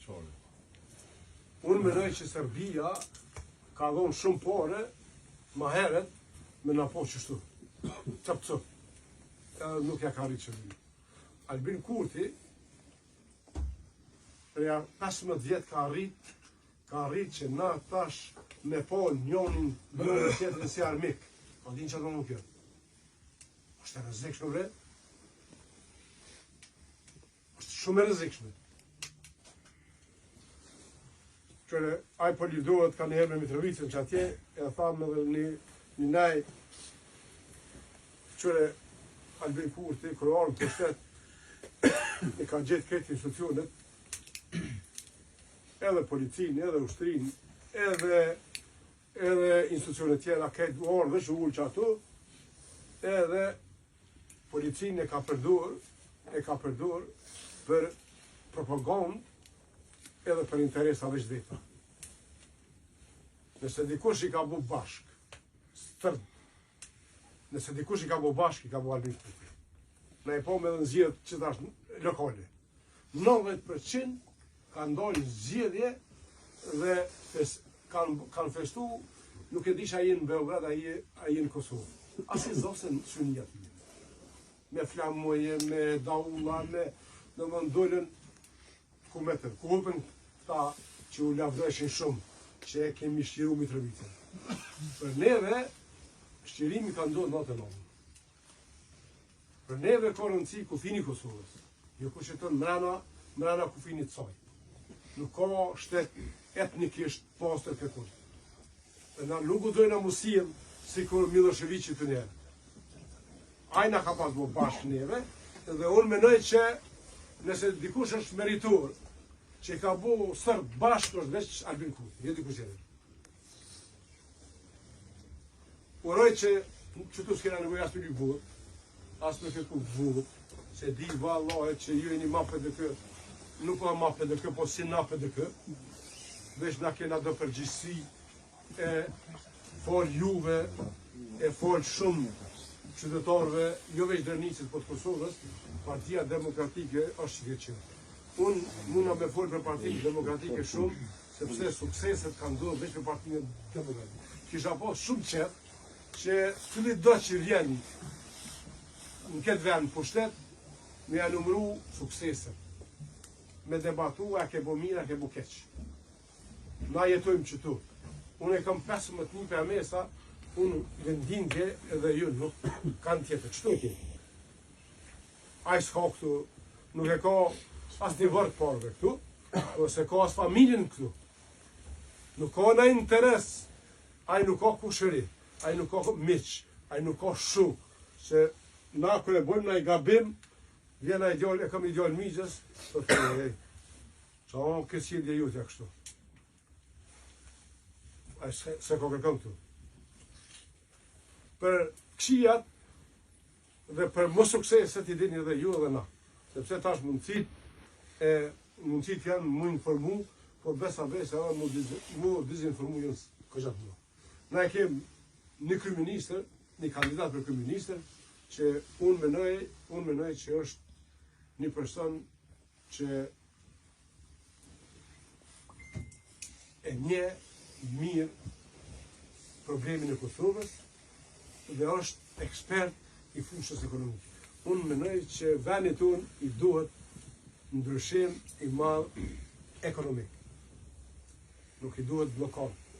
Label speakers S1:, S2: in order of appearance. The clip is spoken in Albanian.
S1: vjeçare.
S2: Unë mendoj që Serbia ka dhonë shumë pare ma herët me na po qështu. Cop cop. Edhe nuk ja ka arrit qëllimi. Albin Kurti për ja 15 vjet ka arrit ka arrit që na tash me po njonin njonin tjetrin si armik. A din çfarë do të kjo? Është e rrezikshme bre. Është shumë e rrezikshme. Qyre, ai po lidhohet ka njëherë me Mitrovicën që atje, e thamë edhe një, një naj, qyre, Albin Kurti, kur ardhë në pushtet, i ka gjetë krejt institucionet, edhe policinë, edhe ushtrinë, edhe edhe institucionet tjera, krejt u ardhë dhe që u ulë që ato, edhe policinë e ka përdor, e ka përdor për propagandë edhe për interesa veç veta. Nëse dikush i ka bu bashk, stërd, nëse dikush i ka bu bashk, i ka bu Albin Kurti. Na e pamë edhe në zgjedhjet që tash lokale. 90% kanë dalë në zgjedhje dhe fes, kanë kanë festu, nuk e di që a jenë në Beograd, a je, a jenë në Kosovë. As i zosën syni aty. Me flamoje, me daulla, me, domethënë dolën ku metën, ku hupën këta që u lavdëshin shumë, që e kemi çliru Mitrovicën. Për neve, çlirimi ka ndodhë në 99. Për neve ka rëndësi kufini i Kosovës, jo kush jeton mrena, mrena kufinit të saj. Nuk ka shtet etnikisht pastër kërkun. Dhe na nuk guxojna mu sjell sikur Millosheviqi të njerë. Ai na ka pas bo bashkë neve, dhe unë menoj që nëse dikush është meritor, që i ka bo sërbët bashkë është veç Albin Kurti, jo dikush tjetër. Uroj që qëtu s'kena nevojë as me lyp votë, as me kërku votë, se di vallahi që ju jeni ma PDK, nuk ma ma PDK, po si na PDK, veç na kena do përgjegjësi e fol juve, e fol shumë qytetarëve, jo veç Drenicës, po të Kosovës, Partia Demokratike është që që. Unë muna me fol për Partinë Demokratike shumë, sepse sukseset kanë ndodhur veç për Partinë Demokratike. Kisha pas shumë qef që cili do që vjen në këtë vend pushtet, me ja numru sukseset. Me debatu a ke bo mirë, a ke bo keq. Na jetojmë qëtu. Unë e kam 15 nipa e mesa, unë vendlindje edhe ju nuk kanë tjetër. Qëtu e kemi? Ai s'ka këtu, nuk e ka as një vorr t'parve këtu, po s'e ka as familjen këtu. Nuk ka në interes, ai nuk ka kushëri, ai nuk ka miq, ai nuk ka shok, se na kur e bojmë naj gabim, vjen ai djalë, e kam i djalë mixhës, po thonë, ej, qa o këtë sjellje jutja kështu? Ai se, se ka kërkon këtu. Për këqijat, Dhe për mos sukseset i dini edhe ju edhe na. Sepse tash mundësit e mundësit janë mu informu, po besa besa edhe mu, diz, mu dizinformu janë këgjatë më. Na e kem një kryeministër, një kandidat për kryeministër, që unë menoj, unë menoj që është një person që e njeh mirë problemin e Kosovës dhe është ekspert i fushës ekonomike. Unë menoj që vendit tonë i duhet ndryshim i madh ekonomik. Nuk i duhet bllokadë.